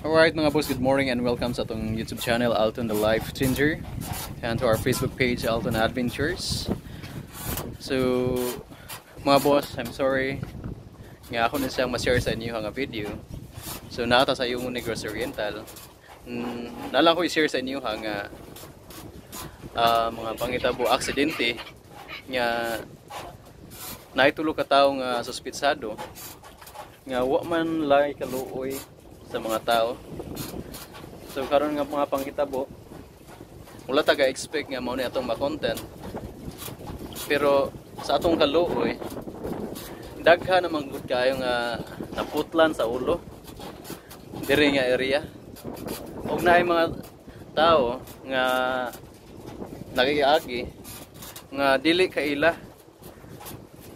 Alright, mga boss, good morning and welcome sa atong YouTube channel, Alton the Life Changer, and to our Facebook page, Alton Adventures. So mga boss, I'm sorry nga ako na siyang ma-share sa inyo nga video. So naa ta sa Ayungon, Negros Oriental. Nalang ko i-share sa inyo nga mga pangitabo, aksidente nga naay tulo ka tawo nga suspitsado nga wa man lay kaluoy sa mga tao. So karon nga mga panghitabo, wala ta ga-expect nga mao ni atong ma-content. Pero sa atong kaluoy, daghan naman gud kayo nga naputlan sa ulo diri nga area. Og naay mga tao nga nagiagi nga dili kaila.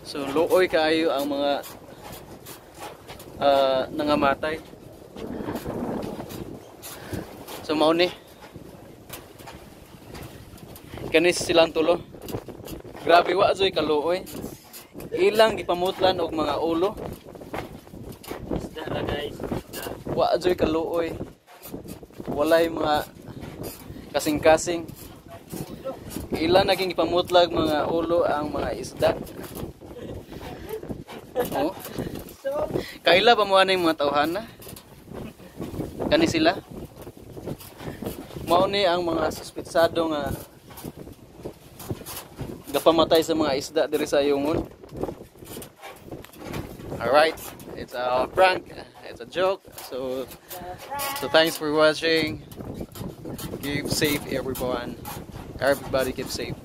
So luoy kaayo ang mga nangamatay. So mao ni. Kani silang tulo. Grabe, wa joy kaluoy. Ilang gipamutlan og mga ulo. Isda ra, guys. Isda. Wa joy kaluoy. Walay mga kasing-kasing. Ilang naging gipamutlag mga ulo ang mga isda. Oh. Kaila ba mo ani mga tawhana? Kani sila? Mao ni ang mga suspitsado nga gapamatay sa mga isda diri sa Ayungon. Alright, it's a prank, it's a joke. So thanks for watching. Keep safe, everyone. Everybody keep safe.